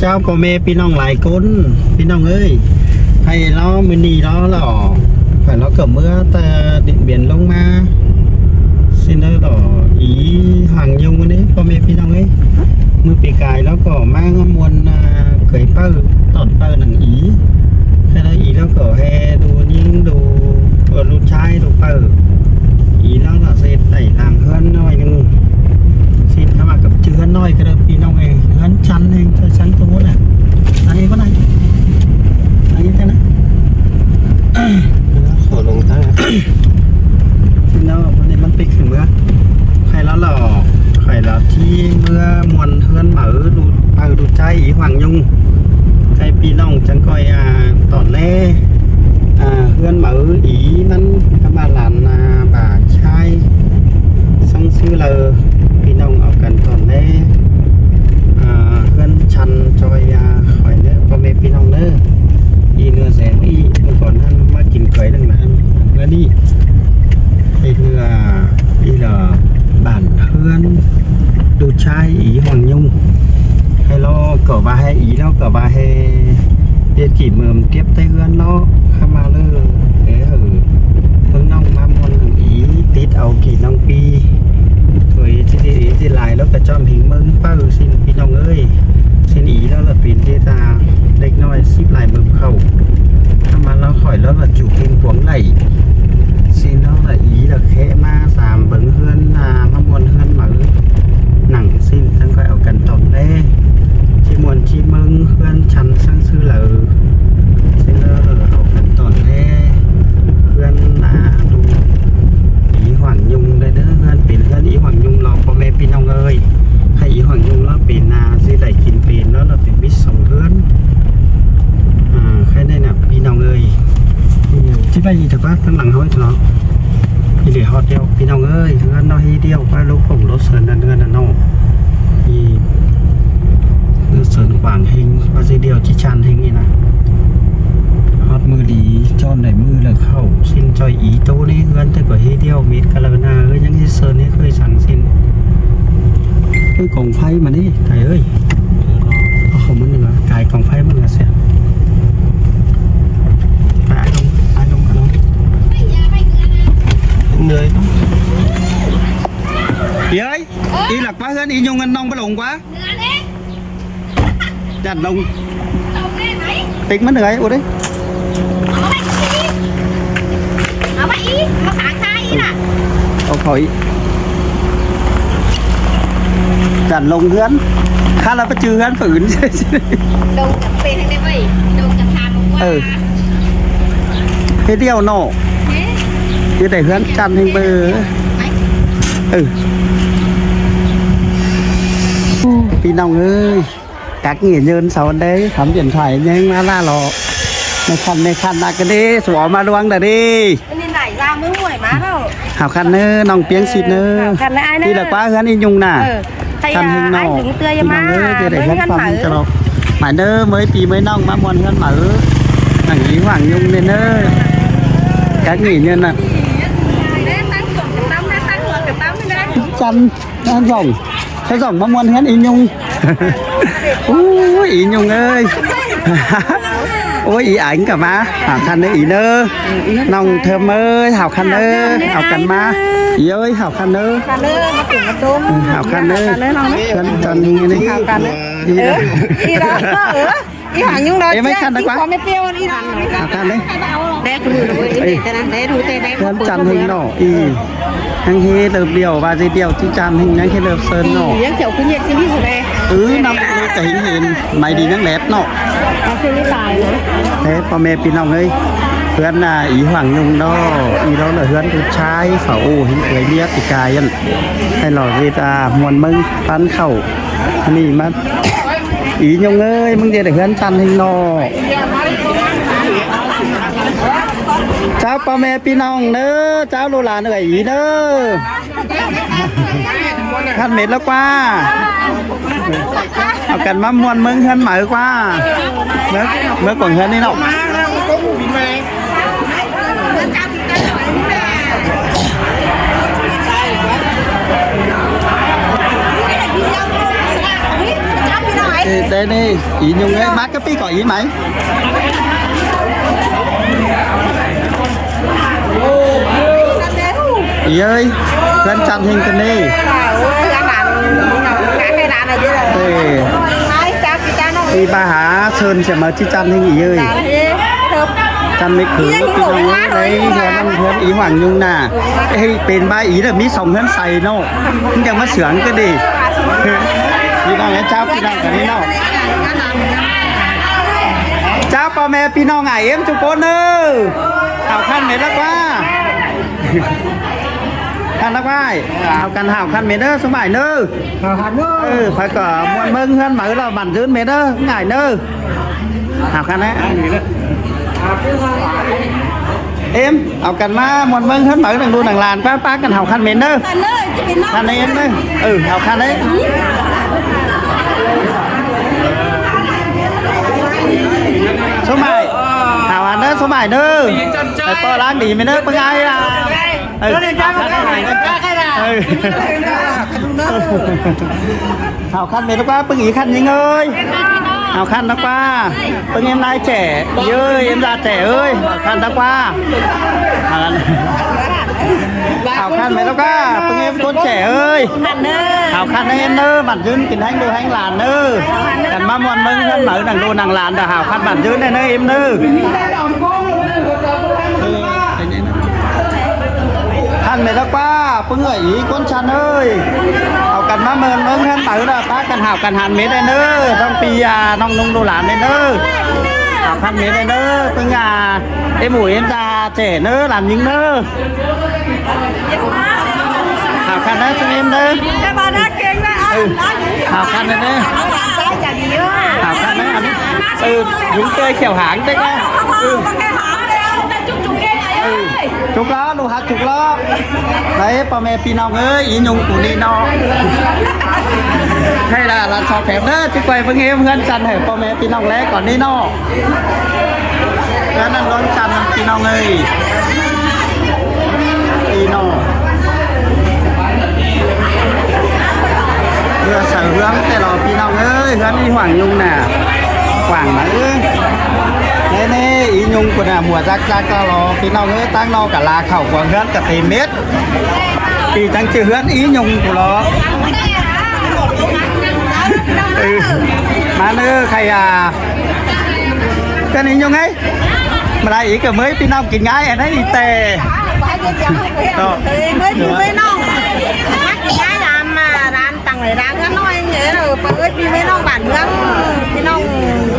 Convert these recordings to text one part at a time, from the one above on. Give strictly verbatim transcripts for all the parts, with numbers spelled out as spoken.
เจ้าพ่อแม่พี่น้องหลายคน พี่น้องเอ้ย ให้เรามื้อนี้เราเราไปเราก็เมือแต่เด็กเบียนลงมา xin đó đó ý hoàng nhung đấy พ่อแม่พี่น้องเอ้ย มื้อปีกายเราก็มาม่วนอ่าเขยเป้าตอนเป้าหนังอี แค่เราอีเราก็แฮดูยิ่งดูเออลูกชายดูเป้า อีเราเราเสร็จใส่หลังเฮือนน้อยหนึ่ง xin เข้ามากับเจือน้อยก็ได้พี่น้องเอ้ย เฮือนชั้นเองเจอชั้นตัวน่ะ อันนี้ก็ได้ อันนี้ได้นะ ขอลงตั้ง xin đó วันนี้มันปิดถึงเมือ ให้เราหล่อ ให้เราที่เมือม่วนเฮือนเหมาดูเป้าดูใจอีหวังยุง ให้พี่น้องจังก้อยอ่าตอนแรก อ่า เฮือนเหมาอีมันก็มาหลานอ่าบ่าชาย สั่งซื้อเลย พี่น้องเอากันตอนแรก อ่า เฮือนชันจอยอ่าหอยเด้อ พ่อแม่พี่น้องเด้อ อีเนื้อแสงอีเมื่อก่อนท่านมากินเกยหนึ่งนะ เฮือนนี้ ไอ้เฮืออีเหล่อบ้านเฮือน ดูกชายอีหวังยุง ให้เราก็ว่าให้อีเราก็ว่าให้เฮ็ดกี่เมือมเก็บใต้เฮือนเนาะ เข้ามาเลยเออเพิ่งน้องมาม่วนอีติดเอากี่น้องปี โดยที่ที่ที่หลายแล้วก็จอมหิงเมืองเป้า xin พี่น้องเอ้ย xin อีแล้วละปีนที่ตาเด็กน้อยสิบหลายเมืองเข้า ถ้ามาแล้วข่อยแล้วละจูบเป็นขวงไหล xin แล้วละอีละแคะมาสามเบิงเฮือนนามาม่วนเฮือนเหมาหนัง xin ทั้งค่อยเอากันตอนแรกที่ม่วนที่เมืองเฮือนชันสั่งซื้อเหลอ xin แล้วเอากันตอนแรกเฮือนนาดูอีหวังยุงได้เด้อ เฮือนเป็นเฮือนอีหวังยุงเราพ่อแม่พี่น้องเอ้ย ให้อีหวังยุงเราเป็นนาสิได้กินเป็นแล้วเราเป็นมิตรสองเฮือน อ่า แค่นี้นะพี่น้องเอ้ย ที่ไปอีกแต่ว่าข้างหลังเขาเนาะ อีเหลือฮอดเดียว พี่น้องเอ้ย เฮือนเราให้เดียวว่าลูกผมรถเซินนั่นเฮือนนั่นเนาะ อีรถเซินขวางเฮงว่าสิเดียวจิชันเฮงนี่นะ ฮอดมือดี จอมได้มือแล้วเข้า xin จอยอีโตนี่เฮือนแต่ก็ให้เดียวมิดกันแล้วนาเอ้ย ยังให้เซินให้เคยสั่ง xin เอ้ย กองไฟมานี่ไก่เอ้ย เอาของมันเหนือกายกองไฟมันเหนือเสีย ไปไอ้ลง ไอ้ลง ไอ้ลง เหนื่อย เย้ย อีหลักป้าเฮือนอียงเงินน้องไปหลงกว่า จัดลง ติ๊กมันเหนื่อย โอ้ดิ เอาไว้อีก เอาไว้อีก มาขางคาอีกน่ะ เอาเขาอีก จัดลงเฮือน ข้าเราไปจือเฮือนฝืน ดงจะเป็นให้ได้เว้ย ดงจะพาบอกว่า เออ เฮ็ดเดียวเนาะ เอ๊ะ เฮ็ดได้เฮือนจันทร์ให้เบอร์ ไหม เออ พี่น้องเอ้ย กักเงียนเยินเสาร์อันใด ทำเปลี่ยนถ่ายยังมาล่าหรอ ในคัน ในคันอากาเดสวอมาดวงแต่ดี อันนี้ไหนลามือหวยมาเปล่า หาวคันเนอน้องเปียงสิทธิ์เนอ หาวคันนะอ้ายเนอ ที่หลักป้าเฮือนอียุงน่ะ เออ ใคร คันเฮงเนาะ อ้ายถึงเตือนอย่ามา พี่น้องเอ้ย จะได้เฮือน เฮือน ความ หมา จะรอ หมายเนอเมื่อยปีเมื่อยน้องมาม่วนเฮือนหมาเออ หนังอีหวังยุงเนี่ยเนอ กักหนีเนี่ยน่ะ จัน นั่นส่อง เขาส่องมาม่วนเฮือนอียุง อู้ย อียุงเอ้ย โอ้ย อีอังกลับมา หาคันเด้ออีเนอ น้องเทอมเอ้ย หาวคันเด้อ เอากันมา อีเอ้ย หาวคันเด้อ คันเด้อ มาถึงมาตุ้ม หาวคันเด้อ คันเด้อน้องเด้อ เพื่อนจันนี่ หาวคันเด้อ อีเด้อ อีเด้อ เออ อีหางยุงเด้อ เอ้ย ไม่คันนะกว่า ขอไม่เปรี้ยวนี่นะ หาวคันเด้อ แดกมือเลย เอ้ย แต่นั้นแดกดูแต่แดก เพื่อนจันเฮงเนาะ อี ทั้งเฮเติบเดียว ว่าสิเดียวที่จันเฮงยังเฮเลิฟเซินเนาะ อียังเขียวขึ้นเย็นขึ้นที่สุดเลย เออ น้ำลูกก็เห็นเห็น ไม่ดีนั่งแหลดเนาะ เอาขึ้นไม่ตายนะ เฮ้ย พ่อแม่พี่น้องเอ้ย เพื่อนน่ะ อีหวังยุงเนาะ อีเราเหลือเพื่อนผู้ชายเขา โอ้ เห็นเคยเรียกอีกายอัน ให้เราเวทอ่ามวนเมืองปั้นเข้า อันนี้มา อียุงเอ้ย มึงจะได้เฮือนจันทร์เฮงเนาะ เจ้าพ่อแม่พี่น้องเด้อ เจ้าลูกหลานเอ้ย อีเด้อ คันเม็ดแล้วกว่า เอากันมาม่วนเมืองเฮือนไหมกว่า เมือง เมืองของเฮือนนี่เนาะ จับอยู่ตรงไหน Đé ꞌnị, ꞌí ꞌnung ới, ꞌmá cá ꞌpi ꞌcọ ꞌí mai. ꞋÍ ới, ꞌhướn ꞌchăn ꞌhêng ꞌcọ ꞌnị. Ê, ꞌpi ꞌva hả sơn sia máư ꞌchí ꞌchăn ꞌhêng ꞌí ới. ꞌChăn mết khửn ꞌpi ꞌnọng ới, đảy ꞌhướn ꞌnặn ꞌhướn ꞌí Hoảng Nhung nả. Ê, pên ꞌva ꞌí đa ꞌmí song ꞌhướn say ꞌnọ. ꞌMắn chắng ꞌmá sương ꞌcọ đi. ꞌPi ꞌnọng ới, chảu ꞌpi ꞌnọng ꞌcọ ꞌnị ꞌnọ. Chảu ꞌpo ꞌme ꞌpi ꞌnọng ải ꞌếm ꞌchu ꞌcốn ꞌnớ. Hảo khăn mết lắc ꞌva. Khăn lắc ꞌva. Hảo khăn, hảo khăn mết ꞌnớ, sung ải ꞌnớ. Hảo khăn ꞌnớ. Ơ, phải ꞌcọ ꞌmuôn ꞌmớng ꞌhướn máư ꞌlo bản dưn mết ꞌnớ, sung ải ꞌnớ. Hảo khăn ꞌnớ. ꞌEm, hảo khăn ꞌmá ꞌmuôn ꞌmớng ꞌhướn máư nẳng ꞌlụk nẳng lan, ꞌpá ꞌpá căn hảo khăn mết ꞌnớ. Khăn ꞌnớ ꞌEm ꞌnớ. Ơ, hảo khăn ꞌnớ. Số mải. Hảo khăn ꞌnớ, số mải ꞌnớ. Phải ꞌpo ꞌláng đi mết ꞌnớ, ꞌpứng ai à. Ơ, hảo khăn ꞌnớ. Ơ. Hảo khăn mết lắc ꞌva, ꞌpứng ꞌí khăn ꞌnhính ới. Hảo khăn lắc ꞌva. ꞌPứng ꞌEm ꞌnái ꞌchẹ. ꞌÍ ới, ꞌEm ꞌda ꞌchẹ ới. Hảo khăn lắc ꞌva. Hảo khăn. Hảo khăn mết lắc ꞌva, ꞌpứng ꞌEm ꞌcốn ꞌchẹ ới. Hảo khăn ꞌnớ ꞌEm ꞌnớ, bản dưn kin ꞌhéng ꞌlụk ꞌhéng lan ꞌnớ. Căn ꞌmá ꞌmuôn ꞌmớng ꞌhướn máư nẳng ꞌlụk nẳng lan đa hảo khăn bản dưn ꞌnớ ꞌEm ꞌnớ. Khăn mết lắc ꞌva, ꞌpứng ꞌngựa ꞌí ꞌcốn ꞌchăn ới. Hảo căn ꞌmá ꞌmuôn ꞌmớng ꞌhướn máư đa, ꞌpá căn hảo căn hăn mết ꞌnớ. ꞌDong ꞌpi à, ꞌnọng ꞌnung ꞌlụk lan ꞌnớ. Hảo khăn mết ꞌnớ, ꞌpứng à, ꞌEm ú ꞌEm ꞌda ꞌchẹ ꞌnớ, lan ꞌnhính ꞌnớ. Hảo khăn ꞌnớ, ꞌchư ꞌEm ꞌnớ. Ơ, hảo khăn ꞌnớ. Hảo khăn ꞌnớ, ăn. Ơ, dúng ꞌtơi khẻo háng ꞌtếc ꞌnớ. Ơ. Ơ, chục ꞌló, ꞌlụk hák chục ꞌló. Đảy ꞌpo ꞌme ꞌpi ꞌnọng ới, ꞌí ꞌnung ꞌcốn ꞌnị ꞌnọ. Hay là, là sao phép ꞌnớ, ꞌchí quay ꞌpứng ꞌEm ꞌhướn ꞌchăn hảư ꞌpo ꞌme ꞌpi ꞌnọng ꞌlé ꞌcọ ꞌnị ꞌnọ. ꞌHướn ꞌnặn ꞌlốn ꞌchăn ꞌpi ꞌnọng ới. ꞌI ꞌnọ. ꞌMưa saư ꞌhướn ꞌtẹ lo ꞌpi ꞌnọng ới, ꞌhướn ꞌí Hoảng Nhung nả. Hoảng máư. Đé ꞌnị, ꞌí ꞌnung ꞌcốn nả, mùa ꞌdạk ꞌdạk lo ꞌpi ꞌnọng ới, ꞌtáng ꞌnọ cả là khảu cuông ꞌhướn ꞌcọ têm mết. ꞌI ꞌtáng ꞌchư ꞌhướn ꞌí ꞌnung ꞌcốn lo. Ừ. ꞌMá ꞌnớ khay à. Căn ꞌí ꞌnung ới. ꞌMá lai ꞌí ꞌcọ ꞌmới ꞌpi ꞌnọng kin ꞌngai ăn ꞌnị ꞌtẹ. Ơ. ꞌMới ꞌpi ꞌmới ꞌnọng. Kin ꞌngai ăn ꞌmá lan tẳng lai lan ꞌnọi ꞌnhé ꞌnớ, ꞌpá ꞌmới ꞌpi ꞌmới ꞌnọng bản ꞌmướng. ꞌPi ꞌnọng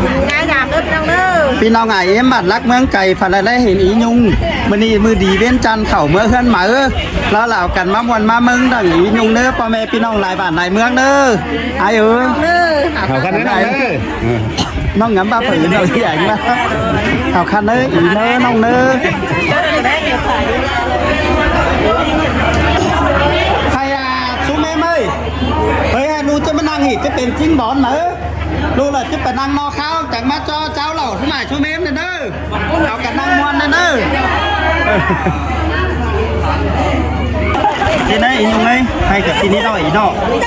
kin ꞌngai ăn ꞌnớ ꞌpi ꞌnọng ꞌnớ. ꞌPi ꞌnọng ải ꞌếm bản ꞌlặc ꞌmướng cay ꞌphắn lai ꞌlé hên ꞌí ꞌnung. ꞌMự ꞌnị ꞌmự đi ꞌvến ꞌchăn khảu ꞌmứa ꞌhướn máư. Lỏ lỏ căn ꞌmá ꞌmuôn ꞌmá ꞌmớng đẳng ꞌí ꞌnung ꞌnớ, ꞌpo ꞌme ꞌpi ꞌnọng lai bản lai ꞌmướng ꞌnớ. Ai ơ. Hảo khăn ꞌnớ ꞌnọng ꞌnớ. ꞌNọng ngắm ꞌva phảu ꞌnọng ꞌí ꞌnhắng ꞌva. Hảo khăn ꞌnớ ꞌí ꞌnớ ꞌnọng ꞌnớ. Khay à, sú ꞌmêm ơi. Hơi à, ꞌnụ ꞌchớ ꞌmá ꞌnăng hỉ ꞌchớ pên ꞌchính bón máư. ꞌLụk lỏ ꞌchớ pên ꞌnăng ꞌno kháo chắng ꞌmá ꞌchọ chảu lỏ sú mải sú ꞌmêm ꞌnớ ꞌnớ. Au căn ꞌnăng ꞌmuôn ꞌnớ ꞌnớ. ꞌChớ ꞌnị ꞌí ꞌnung ơi, hay ꞌcọ ꞌpi ꞌnị ꞌnọi ꞌnọ.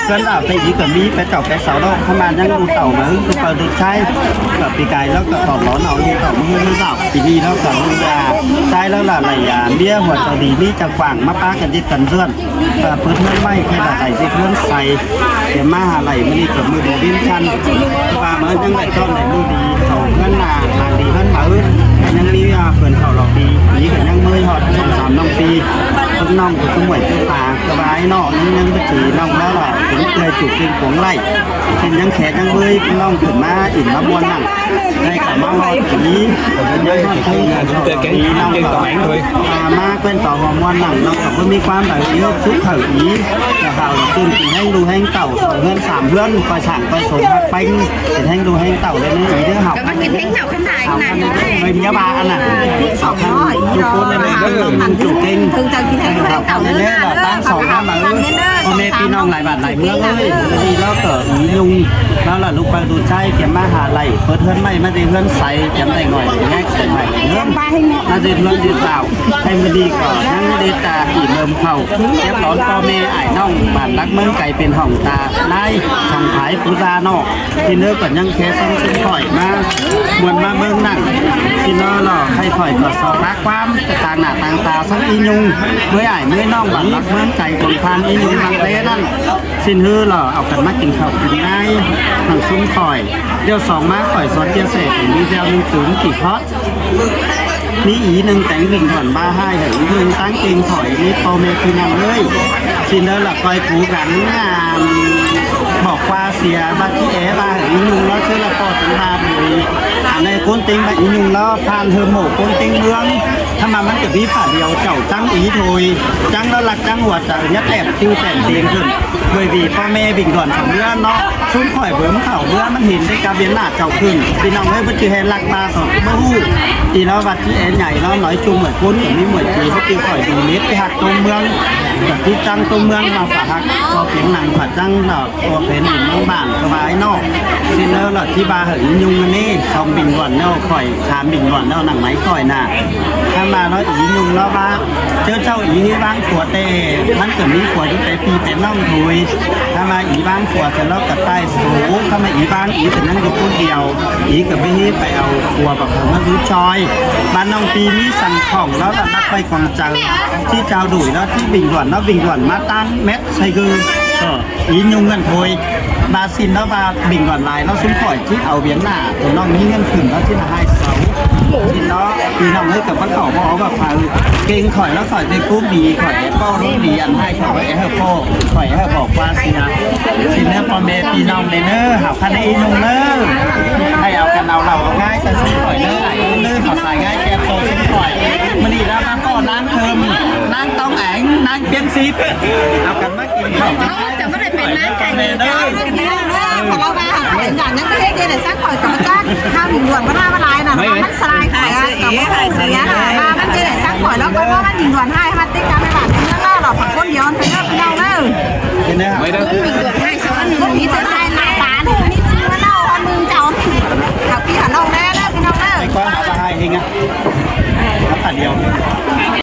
ꞌChớ đảo ꞌtẹ ꞌí ꞌcọ ꞌmí pét chảu pét sau ꞌnọ, ꞌkhắm ꞌmá ꞌnhắng ꞌlụk tảu máư, ꞌlụk pay ꞌlụk ꞌchái. ꞌCọ ꞌpi cai ꞌlẹo ꞌcọ tỏm lón au ꞌnị tỏm ꞌmá ꞌhướn ꞌmá dảo. ꞌPi ꞌnị ꞌlẹo ꞌcọ ꞌlụk a, ꞌchái ꞌlẹo lả đảy a, ꞌmía ꞌhua sau đi ꞌmí chắng quảng ꞌmá ꞌpá căn ꞌdệt căn ꞌdượn. Ơ, pứn ꞌhướn ꞌmạy, ꞌkhạy lả đảy ꞌdệt ꞌhướn say. Kiêm ꞌmá hả đảy ꞌmá ꞌnị ꞌcọ ꞌmự đi ꞌvến ꞌchăn. ꞌVa ꞌmá ꞌnhắng đảy ꞌchọn đảy ꞌmự đi, sau ꞌhướn lả, lả đi ꞌhướn máư. ꞌNhắng ꞌmí a, phươn khảu lỏ đi, ꞌmí ꞌcọ ꞌnhắng ꞌmới ꞌhọt song sam ꞌnọng ꞌpi. ꞌPứng ꞌnọng ꞌcọ ꞌmí ꞌmưa ꞌchớ pha, ꞌcọ ꞌva ꞌnọng ꞌnhắng ꞌmá ꞌchư ꞌnọng ꞌlẹo lả, ꞌcọ ꞌmí ꞌchư ꞌchư ꞌcốn ꞌlạy. ꞌChớ ꞌnhắng khé ꞌnhắng ꞌmới, ꞌpứng ꞌnọng ꞌcọ ꞌmá ỉn ꞌmá ꞌmuôn ꞌnặn. ꞌCọ ꞌmá ꞌhọt ꞌmí, ꞌcọ ꞌnhắng ꞌhọt ꞌpứng ꞌcọ ꞌchọ ꞌmí ꞌnọng ꞌcọ. ꞌA, ꞌmá ꞌquiến ꞌtọ ꞌhua ꞌmuôn ꞌnặn ꞌnọng ꞌcọ ꞌmí ꞌquám đảy ꞌchí ꞌchụ khảu ꞌí. ꞌCọ hảư ꞌcọ ꞌcứn kin ꞌhéng ꞌlụk ꞌhéng tảu, sau ꞌhướn sam ꞌhướn, ꞌcoi sảng ꞌcoi sôm ꞌhặc ꞌpéng, kin ꞌhéng ꞌlụk ꞌhéng tảu ꞌlẹo ꞌnớ ꞌí ꞌnớ hảư. Hảư ꞌmắn kin ꞌhéng tảu ꞌkhắm nải ꞌnặn. Người ꞌmí ꞌva ꞌnặn. Hảư ꞌkhắm ꞌlụk ꞌcốn ꞌnặn ꞌnớ, ꞌlụk ꞌcốn ꞌcốn ꞌnặn ꞌnớ. Hảư ꞌkhắm ꞌnặn ꞌnớ, ꞌlẹo ꞌtáng Song ꞌmá ꞌmá ꞌới, ꞌpo ꞌme ꞌpi ꞌnọng lai bản lai ꞌmướng ꞌới, đi ló ꞌcọ ꞌnhung, ló lả ꞌlụk păng ꞌlụk ꞌchái kiêm ꞌmá hả đảy, pớt ꞌhướn ꞌmạy ꞌmá đảy ꞌhướn sai, kiêm đảy ꞌnọi, ꞌnhẹk song lai ꞌmướng, ꞌmá đảy ꞌhướn đi tảo, ꞌhạy ꞌmá đi ꞌcọ ꞌnhắng đảy ta ꞌnị ꞌlớm khảu, kiêm đón ꞌpo ꞌme ải ꞌnọng bản lắc ꞌmướng cai pên hỏng ta, ꞌnái, song thái pú da ꞌnọ. ꞌSịn ꞌnớ ꞌcọ ꞌnhắng khé ꞌsướng ꞌsúm khỏi ꞌmá, ꞌmuôn ꞌmá ꞌmướng nẳng. ꞌSịn ꞌnớ lỏ ꞌhạy khỏi ꞌcọ so ꞌpá ꞌquám, tang nả tang ta ꞌsướng ꞌnhung, ꞌmới ải ꞌmới ꞌnọng bản lắc ꞌmướng cai cuông ꞌphắn ꞌnhung ꞌmăng té ꞌnặn. ꞌSịn ꞌhứ lỏ au căn ꞌmá kin khảu kin ꞌnái, nẳng ꞌsúm khỏi. ꞌLẹo song ꞌmá khỏi so chia sẻ kin đi ꞌlẹo ꞌnưng tứm kỉ khót. ꞌMí ꞌí ꞌnưng téng ꞌvịnh ꞌhọn ꞌva ꞌhại hảư ꞌnhung ꞌtáng kin khỏi ꞌnị ꞌpo ꞌme ꞌpi ꞌnọng ꞌới. ꞌSịn ꞌnớ lỏ ꞌcoi pú căn, ꞌm, bók ꞌquá sia ꞌva ꞌchí é ꞌva hảư ꞌnhung ló ꞌsớ lỏ ꞌpo tứn ꞌva bưởi. Ăn ꞌnị ꞌcốn ꞌtếng ꞌva ꞌnhung ló ꞌphắn ꞌhơm ꞌmộ ꞌcốn ꞌtếng ꞌmướng. ꞌTan ꞌva ꞌmắn ꞌcọ bí phả điêu chảu ꞌchắng ꞌí thôi. ꞌChắng ló lắc ꞌchắng ꞌhuột chaư ꞌnhá tẻm ꞌchư tẻm tiên khửn. Bưởi ꞌvị ꞌpo ꞌme ꞌvịnh ꞌhọn song ꞌmứa ꞌnọ. ꞌSúm khỏi bớm khảu ꞌmứa ꞌmắn hên đé cá biên nả chảu khửn. ꞌPi ꞌnọng ꞌới báu ꞌchư ꞌhẹn lắc ꞌva song ꞌmứa ꞌhụ. ꞌI ló ꞌva ꞌchí é nhảy ló nói chung ꞌmới ꞌcốn ꞌcọ ꞌmí ꞌmới ꞌchư báu ꞌchư khỏi đi mết ꞌtẹ ꞌhặc ꞌtống ꞌmướng. ꞌCọ ꞌchí ꞌchắng ꞌtống ꞌmướng ꞌva phả ꞌhặc ꞌcọ piến nẳng phả ꞌchắng lỏ ꞌcọ piến ꞌnưng ꞌmướng bản ꞌcọ ꞌva ꞌnị ꞌnọ. ꞌSịn ꞌnớ lỏ ꞌchí ꞌva hảư ꞌnhung ꞌnị song ꞌvịnh ꞌhọn ꞌnọ khỏi, tham ꞌvịnh ꞌhọn ꞌnọ nẳng ꞌmá khỏi nả. ꞌTan ꞌva ló ꞌnhung ló ꞌva, ꞌchớ ꞌchạu ꞌí ꞌhứ ꞌváng phua ꞌtẹ, ꞌmắn ꞌcọ ꞌmí phua ꞌchớ té ꞌpi té ꞌnọng thôi. ꞌTan ꞌva ꞌí ꞌváng phua ꞌchớ ló ꞌcọ ꞌtai số, ꞌtan ꞌva ꞌí ꞌváng ꞌí ꞌcọ ꞌnhắng ꞌcốn điêu, ꞌí ꞌcọ báu ꞌhứ pay au phua báu phaư ꞌmá ꞌhứ ꞌchoi. ꞌVa ꞌnọng ꞌpi ꞌmí săng khỏng ló lỏ lắc ꞌvạy khỏng chaư, ꞌchí chao đuổi ló ꞌchí ꞌvịnh ꞌhọn ló ꞌvịnh ꞌhọn ꞌmá ꞌtáng mết say gư. ꞌI ꞌnhung ꞌngớn thôi. ꞌVa ꞌsịn ló ꞌva ꞌvịnh ꞌhọn lai ló ꞌsúm khỏi ꞌchí au biến nả, tô ꞌnọng ꞌmí ꞌngớn khửn ló ꞌchí nả ꞌhại sáu. ꞌSịn ló, ꞌpi ꞌnọng ꞌới ꞌcọ ꞌváng khảu báu au báu phaư. Kêng khỏi ló khỏi ꞌdệt ꞌcú đi, khỏi ꞌdệt ꞌpo ꞌlống đi ăn ꞌhại khỏi é hảư ꞌpo, khỏi é hảư bók ꞌquá sia. ꞌSịn ꞌnớ ꞌpo ꞌme ꞌpi ꞌnọng ꞌnị ꞌnớ, hảư ꞌkhặn ꞌnị ꞌnhung ꞌnớ. ꞌHạy au căn au lảu au ꞌngai ta ꞌsúm khỏi ꞌnớ, ải ꞌnớ, hảư sai ꞌngai kem ꞌpo ꞌsúm khỏi. ꞌMự ꞌnị ꞌva ꞌva ꞌpo ꞌnáng thơm, ꞌnáng tóng ẻng, ꞌnáng piến síp. Au căn ꞌmá kin khảu. ꞌCọ ꞌmá đảy pên ꞌnáng cai đi ꞌnớ. Khảu ꞌva hảư khỏi ꞌnhắng ꞌnhắng ꞌtếng ꞌdệt đảy ꞌsướng khỏi ꞌcọ ꞌchá. ꞌHa ꞌvịnh ꞌhọn ꞌva ꞌva lai nả, ꞌmắn sai khỏi, ꞌcọ ꞌmắn sai khỏi nả, ꞌva ꞌmắn ꞌdệt đảy ꞌsướng khỏi ló ꞌcọ ꞌva ꞌvịnh ꞌhọn ꞌhại ꞌhặn ꞌtếng cá ꞌmá bản ꞌnhắng ꞌnhắng lỏ, khỏi ꞌcốn điêu ꞌnhắng ꞌnhắng ꞌnhắng ꞌnhắng.